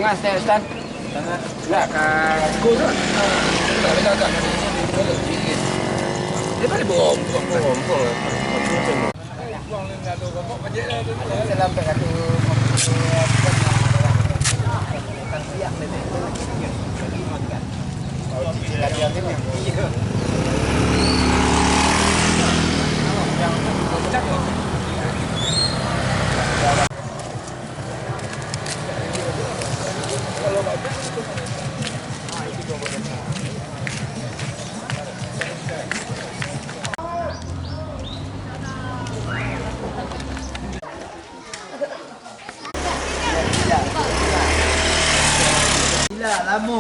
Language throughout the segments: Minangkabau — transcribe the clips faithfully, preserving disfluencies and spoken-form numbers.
Mas, stand, stand. Enggak, ka-, Dia balik bohong, bohong, bohong. Gila, lamo.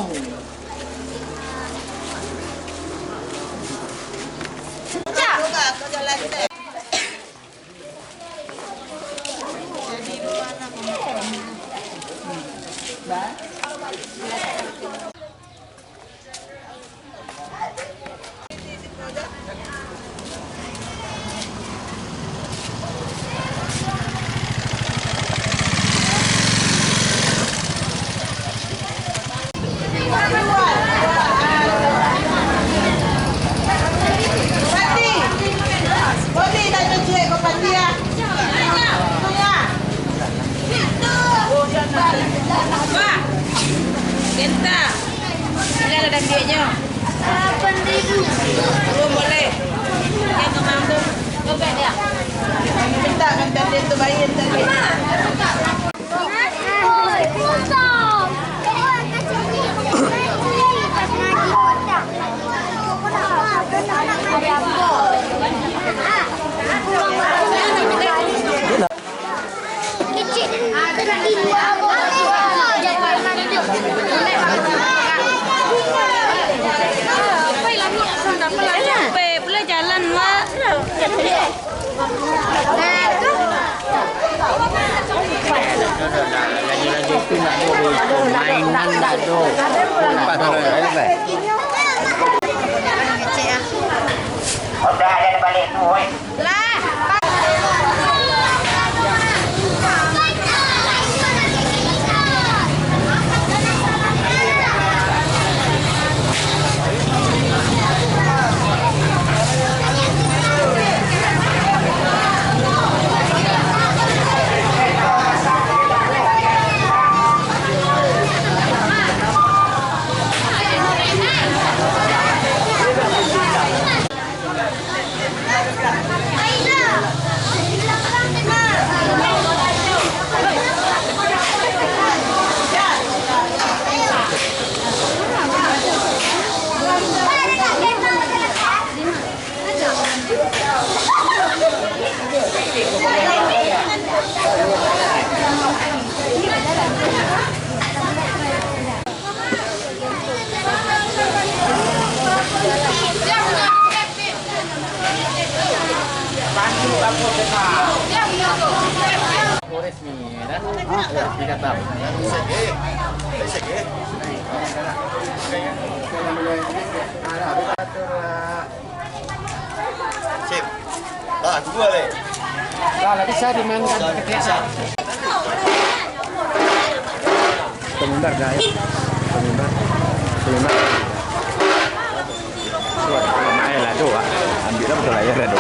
Wah, genta. Bila lah dah duitnyo? Lapan ribu. Belum boleh. Dia tu mampu. Dobek dia. Minta kan tadi tu bayi tadi. Boleh jalan, Mak. Lagi-lagi tu nak ada mainan, nak ada. Udah, ada balik tu, oi. Kores ni, ya kan? Di Qatar. Sip. Lah, kedua leh. Lah, lah bisa dimainkan ketika. Pengundar, guys. Pengundar. Pengundar. Wah, main lah tu, ah. Ambil lah betul lah ya, dah tu.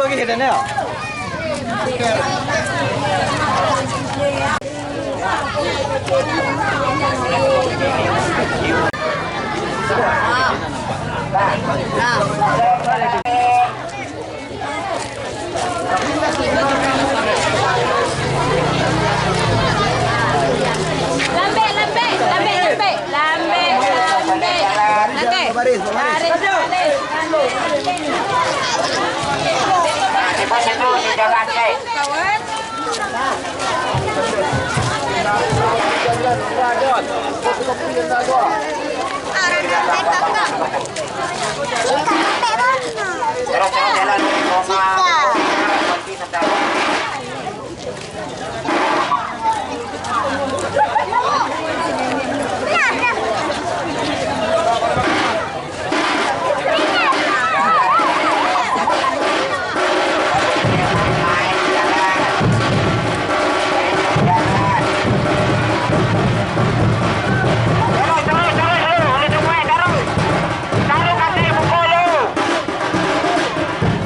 Oke, Daniel. Lambek, lambek, lambek, lambek. Lambek, lambek. Lambek. Baris, baris. Baris, baris. Kawan.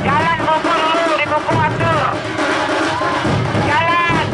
Jalan buku dulu, di buku atur. Jalan.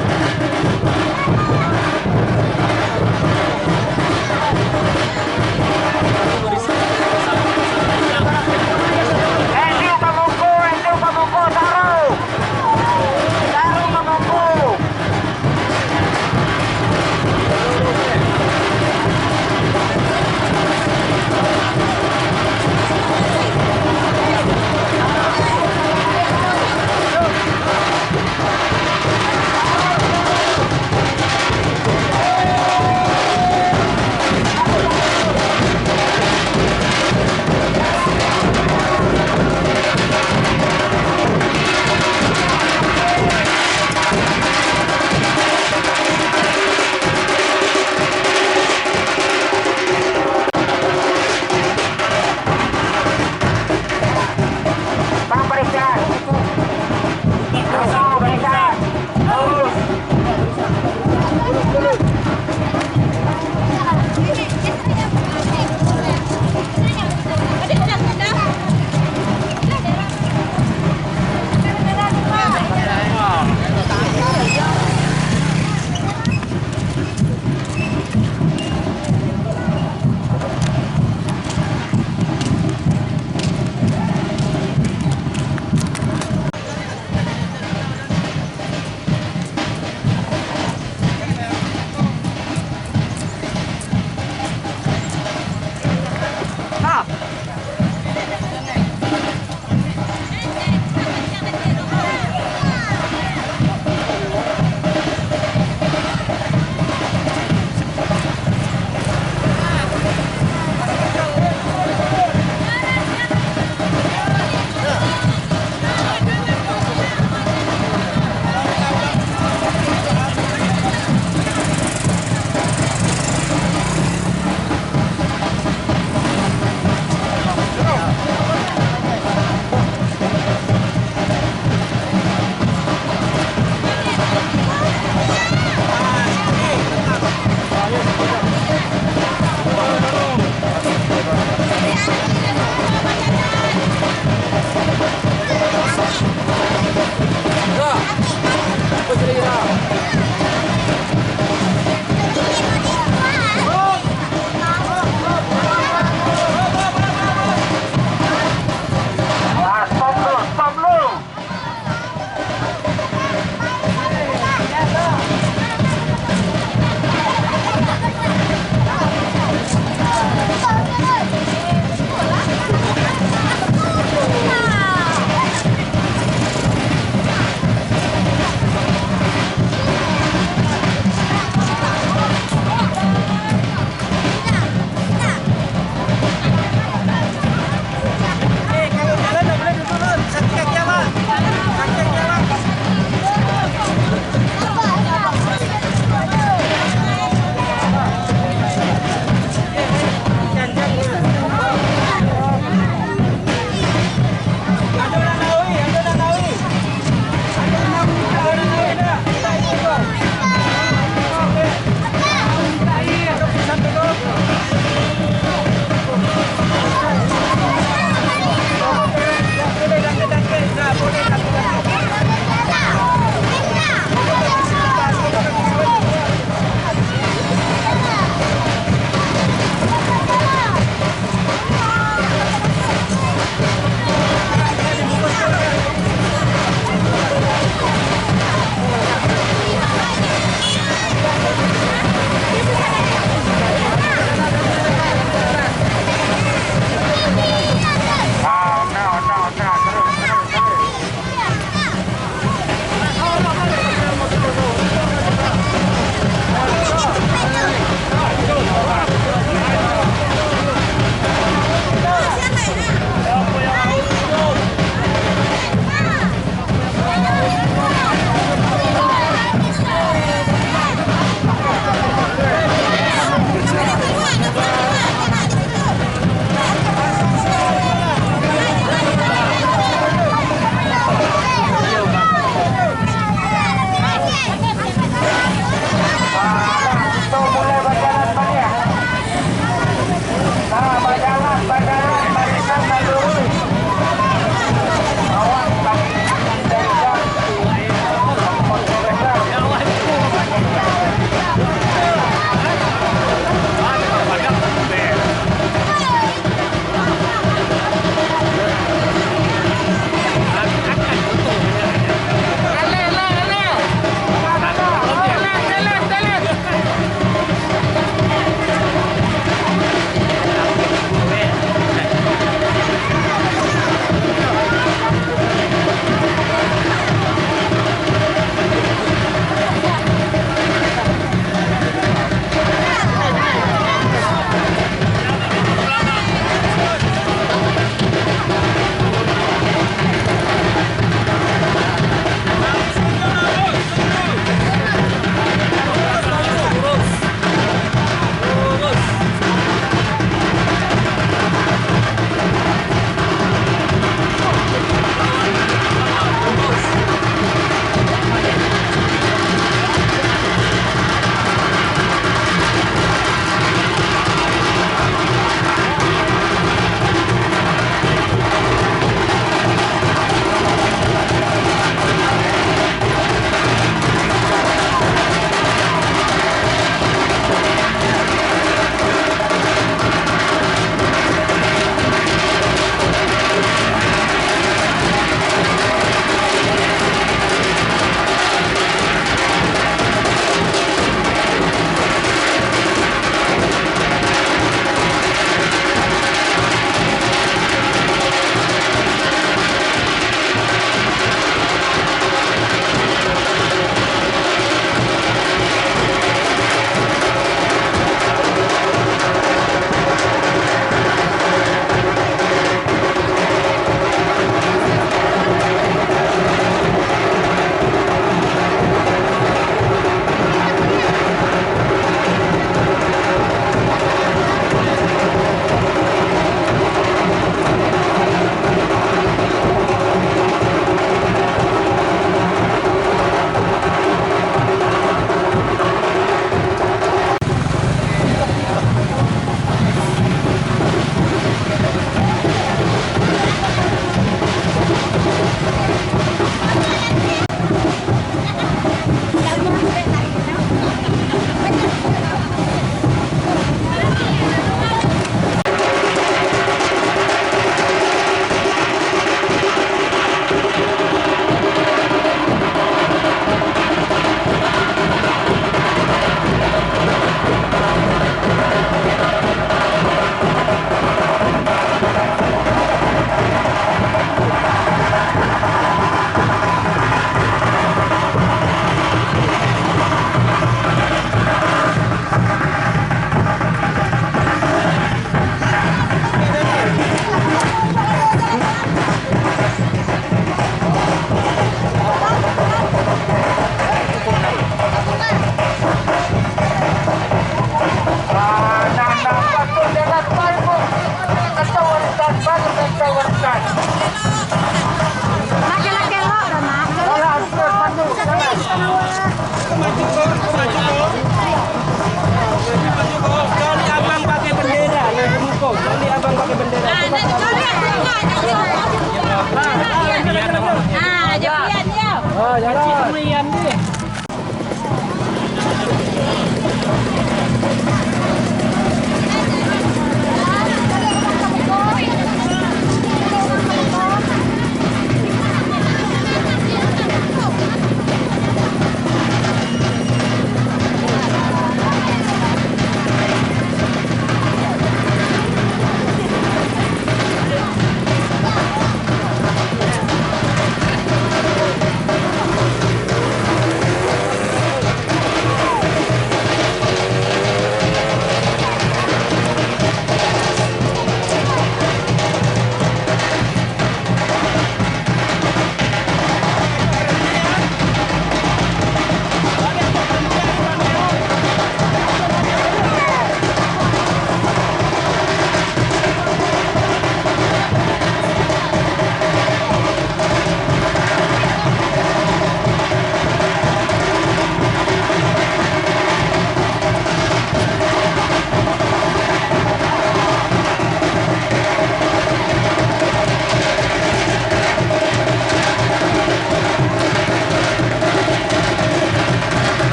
Jalan.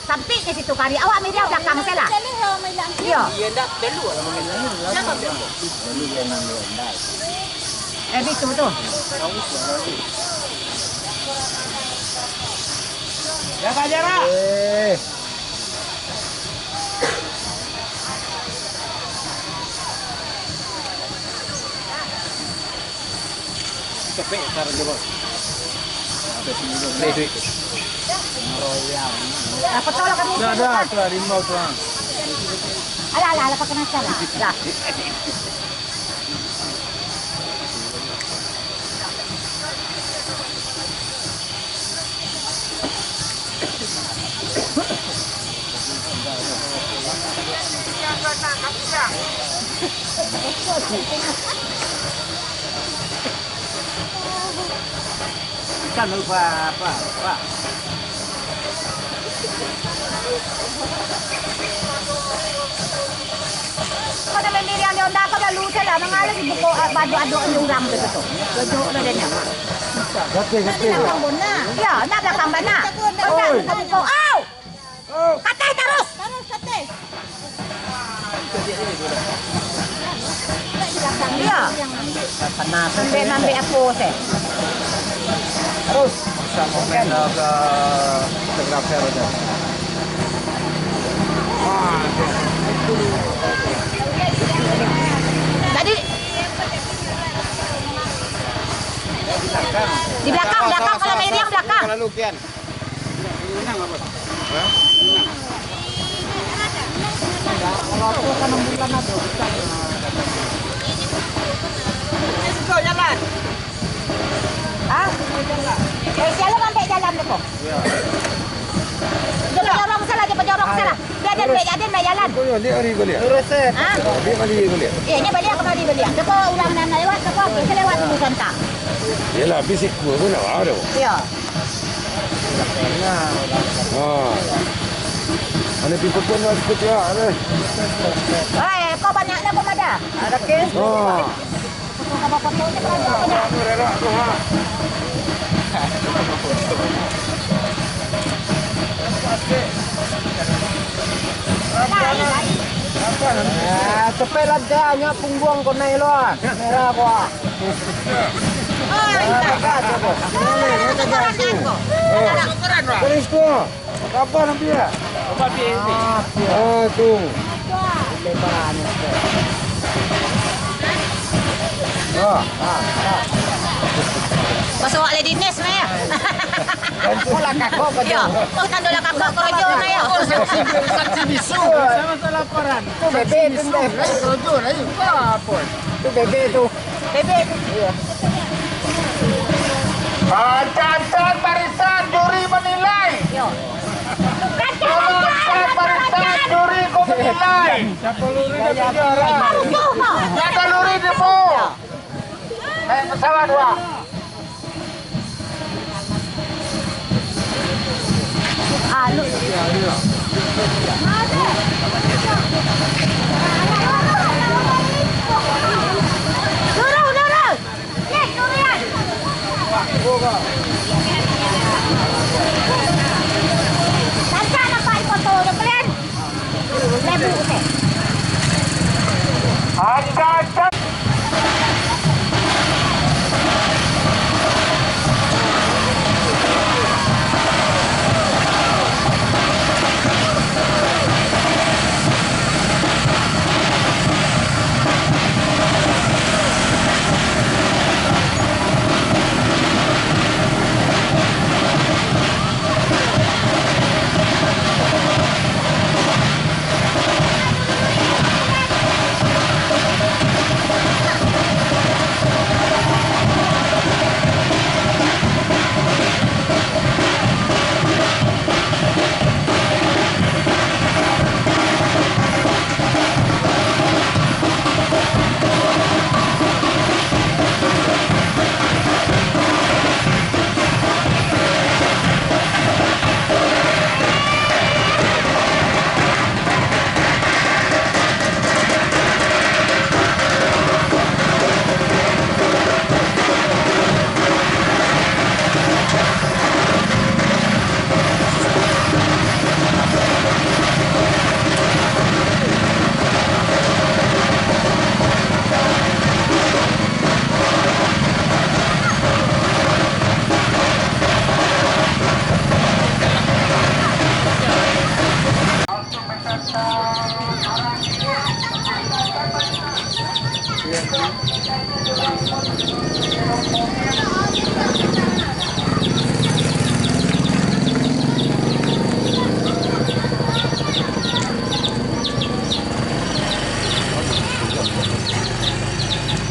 Sampik di situ kari. Awak media belakang sajo lah. Iyo. Eh, bitu tu. Jaga jarak. Eh. Capek cara dia, Bos. Ada sini, Bos. Ada duit. Apa tahu lah kami. Dah, dah, tu lah, rimau tu lah. Alah, alah, alah, pakai masker lah. Lah. Ikan lupa apa, Pak? Kau dah main diri anda onda kau dah lusa lah, mangalah di buku, ah, badu-adu ni urang tu tu. Jujur dah dia nyaman. Gatis, gatis. Ya, nak belakang bana. Oi. Kau, kau, au! Kateh tarus. Tarus kateh. Iya. Panas. Ambil, ambil apa, seh? Terus. Bisa komen ke fotografer aja. Wah, tadi. Di belakang, belakang, kalau main yang belakang. Lalu, Kian. Hah? Eh, siapa ngambil jalan tu, kok? Dia pajorong salah, dia pajorong salah. Dia, dia, Baik jalan, baik jalan. Kau ni baliak hari baliak. Lurus, eh. Ha? Baliak hari baliak. Eh, ni baliak kamari baliak. Cuba urang nan lewat, cuba kita lewat dulu santa. Yalah, habis ikut pun nak marah. Ya. Ha. Ada pintu pun lah sikit ya, ada. Oi, kau banyak lah kau ada. Ada ke? Ha. Ah, cepet lah, dah, nyo pungguang ko naiak lo, ah. Merah ko, ah. Ah, dah, dah, dah, bos. Terus ko. Berapa nanti ya? Ah, tu. Ah, ah, ah. Basuak leh dinas, nah, ya. Kau lah kakak, kau. Yo, kau tando lah kakak karajo, nah, ya. Saksi bisu. Sama-sama laporan. Tu bebek tu, bebek. Karajo, nah, ya. Apa? Tu bebek tu. Bebek tu. Iya. Rancak-rancak barisan juri menilai. Yo. Tolong rancak barisan juri ko menilai. Siapa luri dia bicara? Jaga luri dia, Bu. Naik pesawat, Wak. Alus. Turun, turun. Nek, turun. Sancak nampak di foto tu, kalian. Lebu, Nek.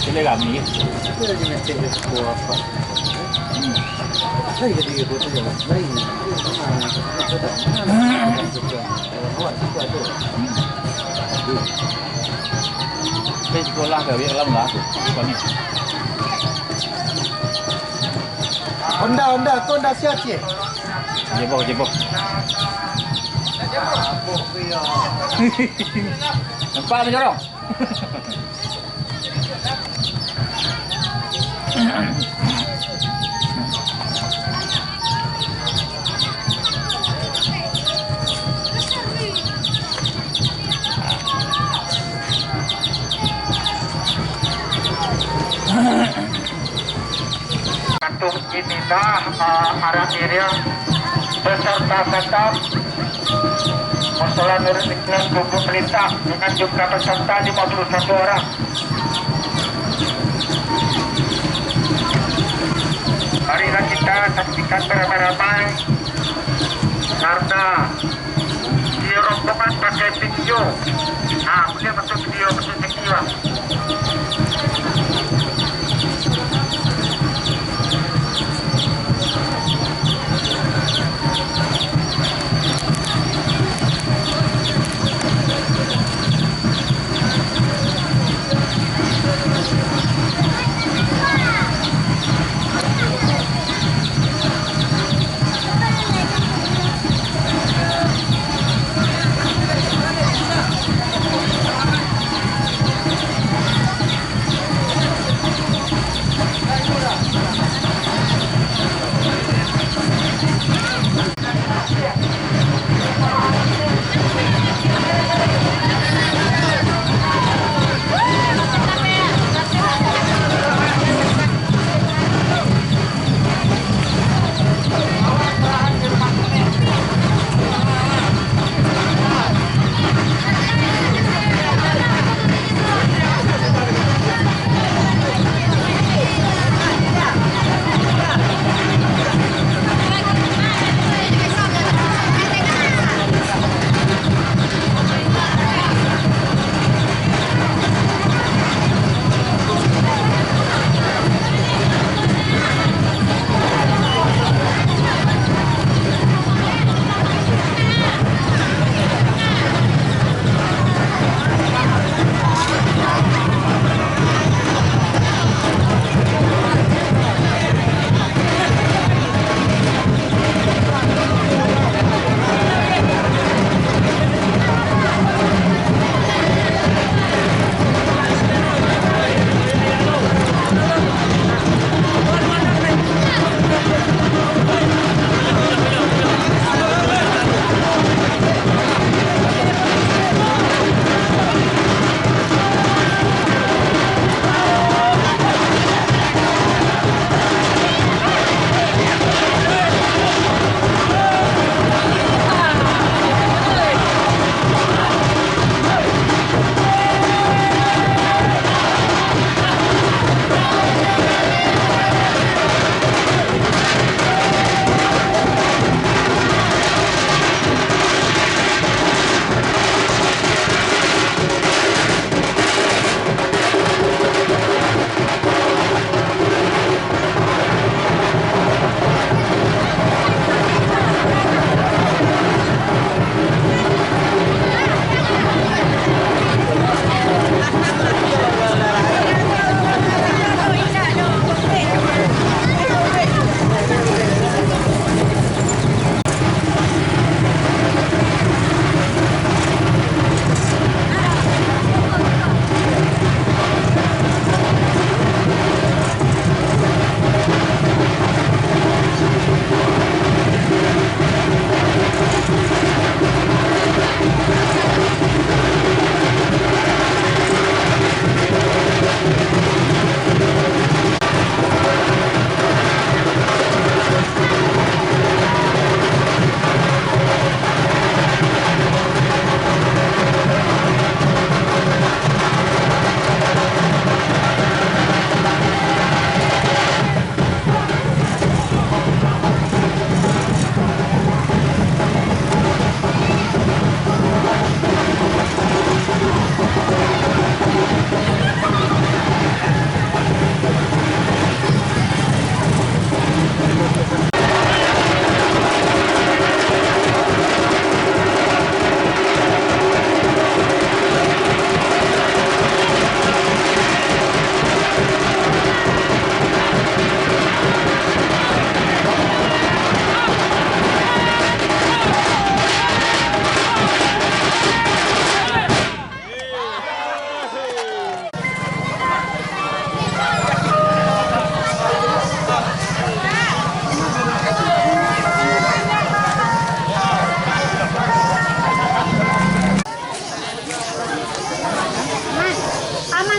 Sila kami. Itu lagi ngecek dia sepuluh apa. Hmm. Lain jadi dia buat tu je. Lain. Dia sama. Dia tak. Mana? Awak situ ada. Hmm. Saya sekolah ke, biar lama lah. Bukan ni. Honda, Honda, tu Honda siap, Cik. Jebok, jebok. Nampak tu jorong? Untuk inilah, ah, arak iriang beserta satam. Musola Nurul Ikhlas Lubuk Pelintang dengan jumlah peserta lima puluh satu orang. Marilah kita saksikan beramai-ramai, karena di rombongan pakai video. Nah, boleh masuk video, masuk video.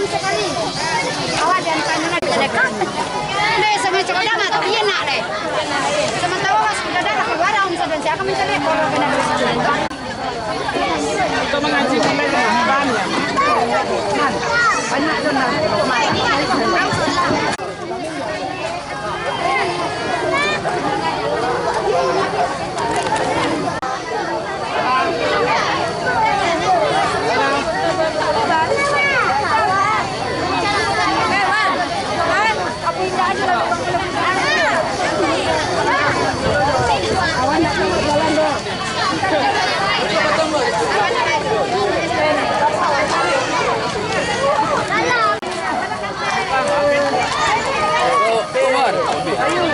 Sakali. Awak jangan tanya nak sedekah. Deh, sama cakap dah, mati enak deh. Sementara orang sudah dah keluar, orang sudah siapa mencari kalau kena Untuk mengaji sampai dengan banyak. Banyak tu nak.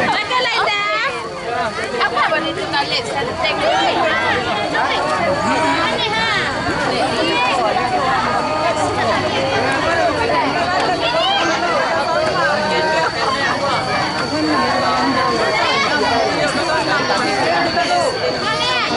Makan lah, Indah. Apa baru itu kali? Satu tengok. Aneh, ha?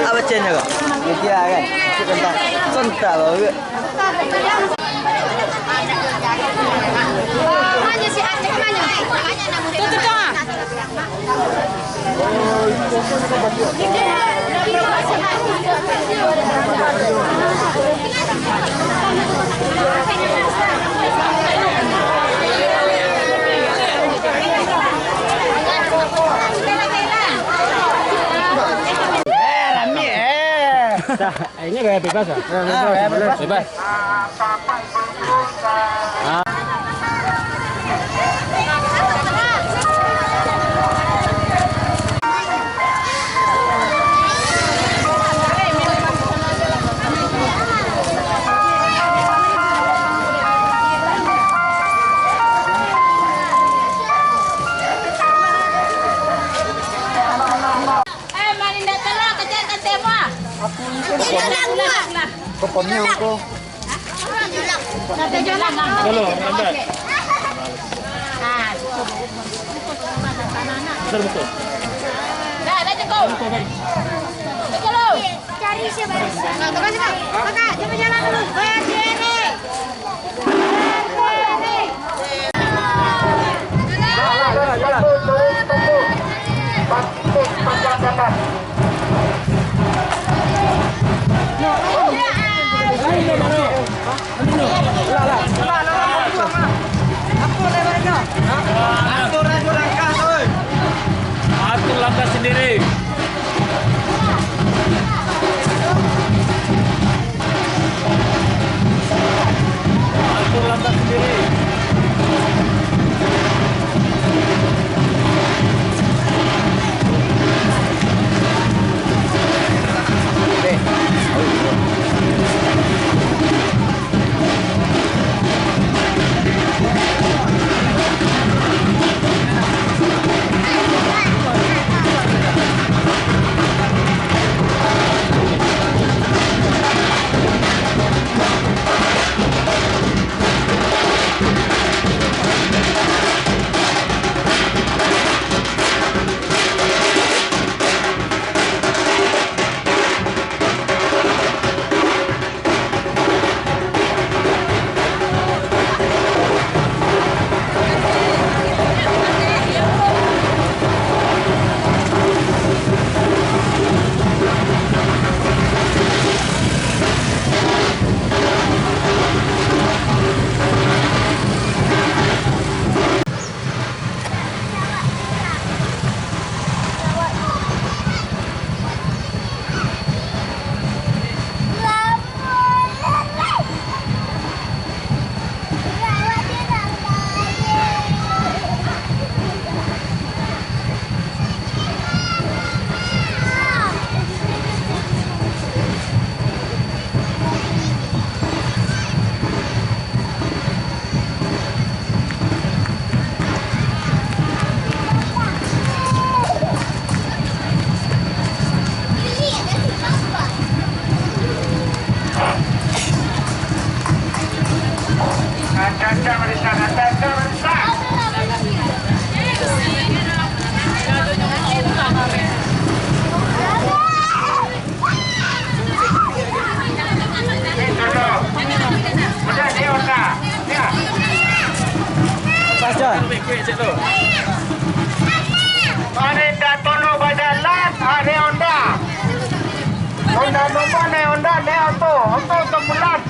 Apa cen ko? Dia kan. Sebentar. Sebentar baru. Eh, rami, eh. Ini gaya bebas, ah? Bebas. Eh, main datang lah, kejar kan semua. Kejar lah. Pokoknya aku. Dulu, lambat. Betul, betul. Dah, dah cukup. Cukup lu. Cari siapa? Nah, terus, Kak. Kakak, coba jalan dulu. Berdiri. Berdiri. Jalan, jalan, jalan. Atur langkah sendiri. Atur langkah sendiri. Pas, Jon. Mari dah tolong bajalan, ada Honda. Honda nomor naik Honda, naik auto. Auto untuk pulang.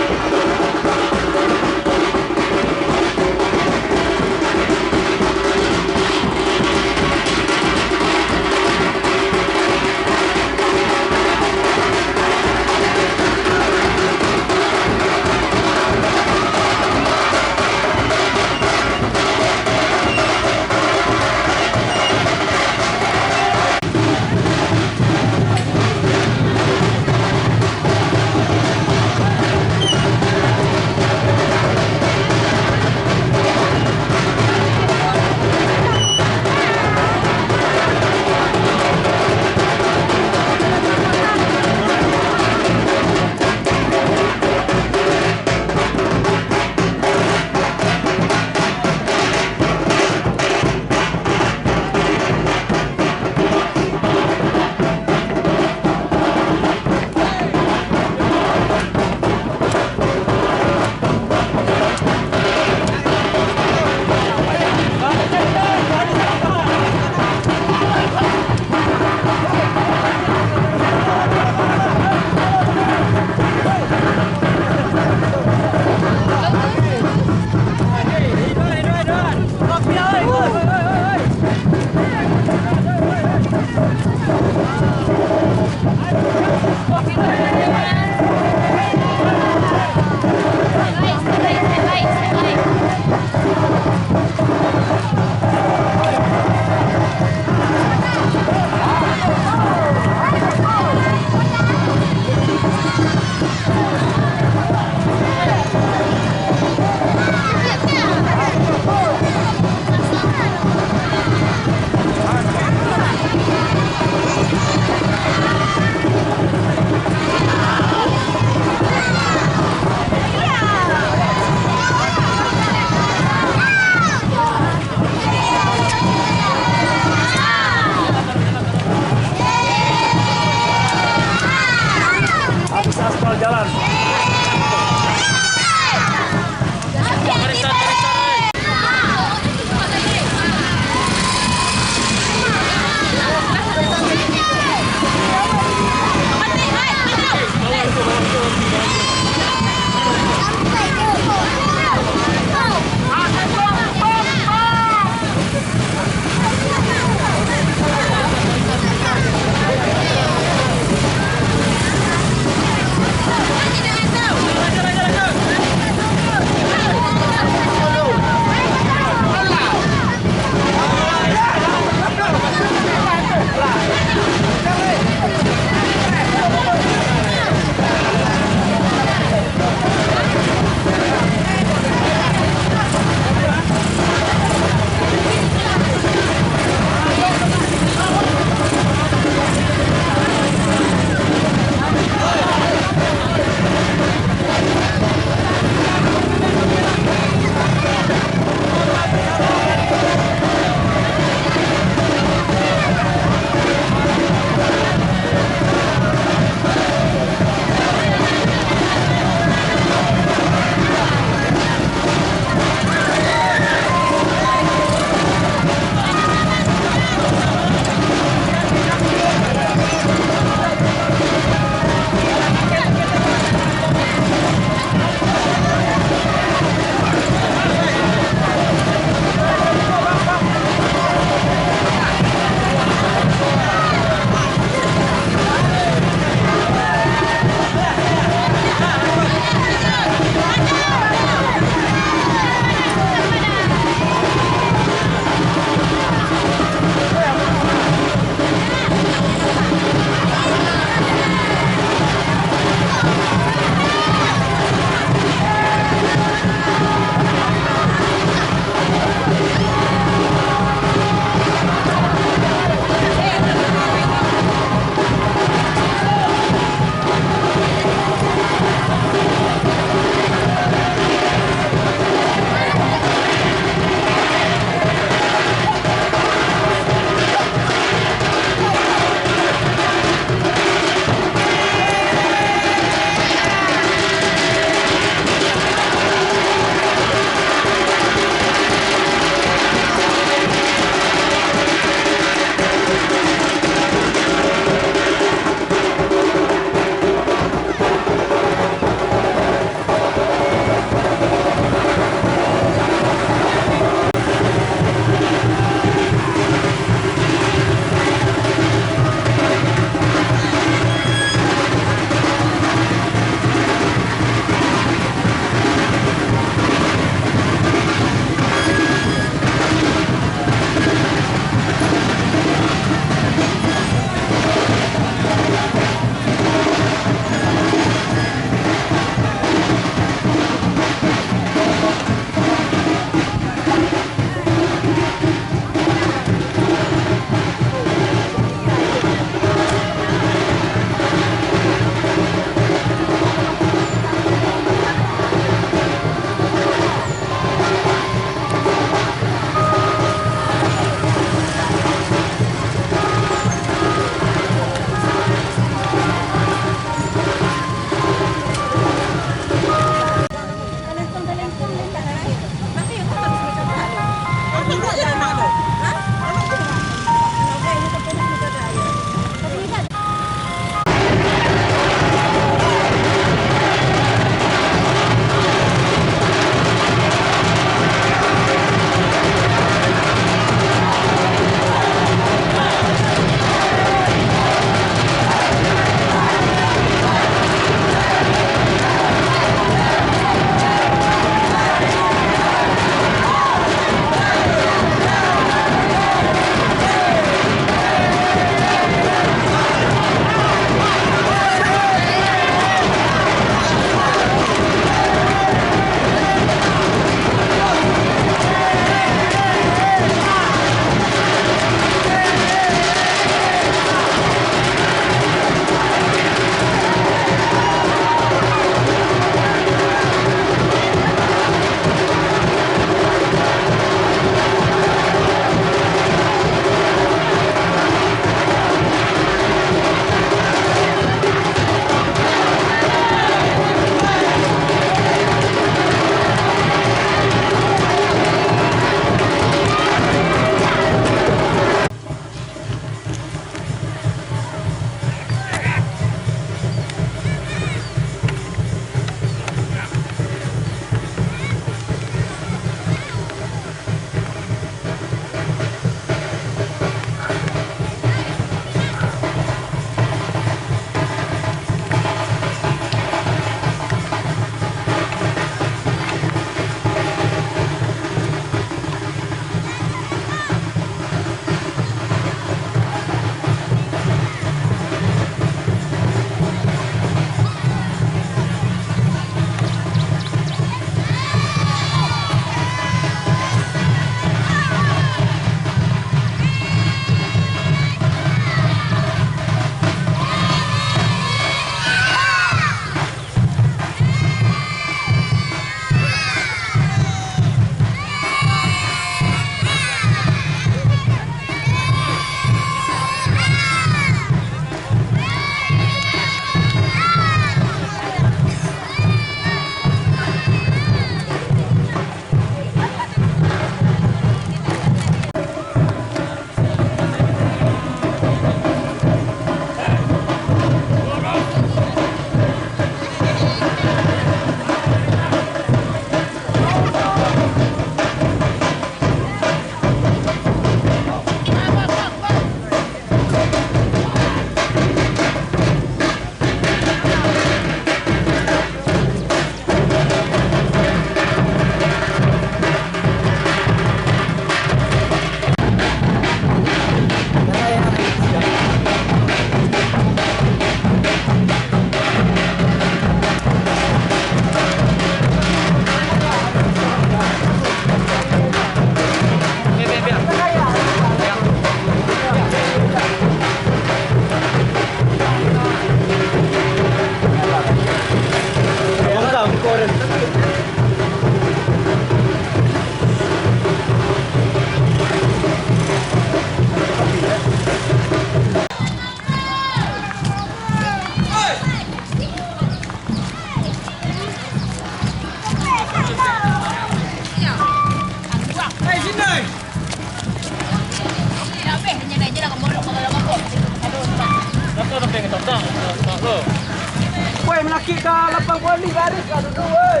Lapang boli baris lah dulu, woi.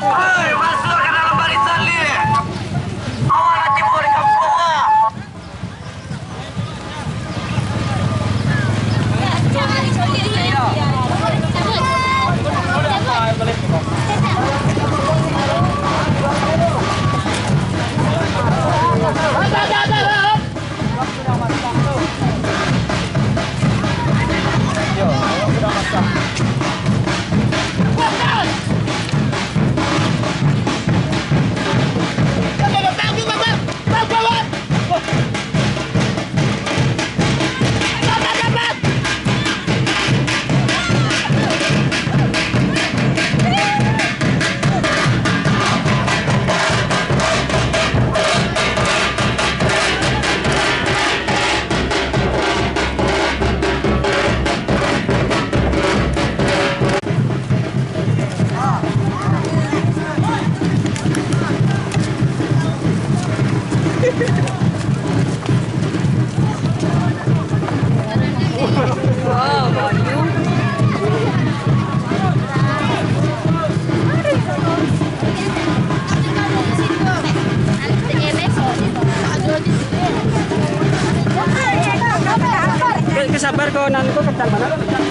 Hei, masuk ke dalam barisan, Lik. Awak lah tibo di kampung, wah. Ke, ke sabar ko, nan ko ketan bana.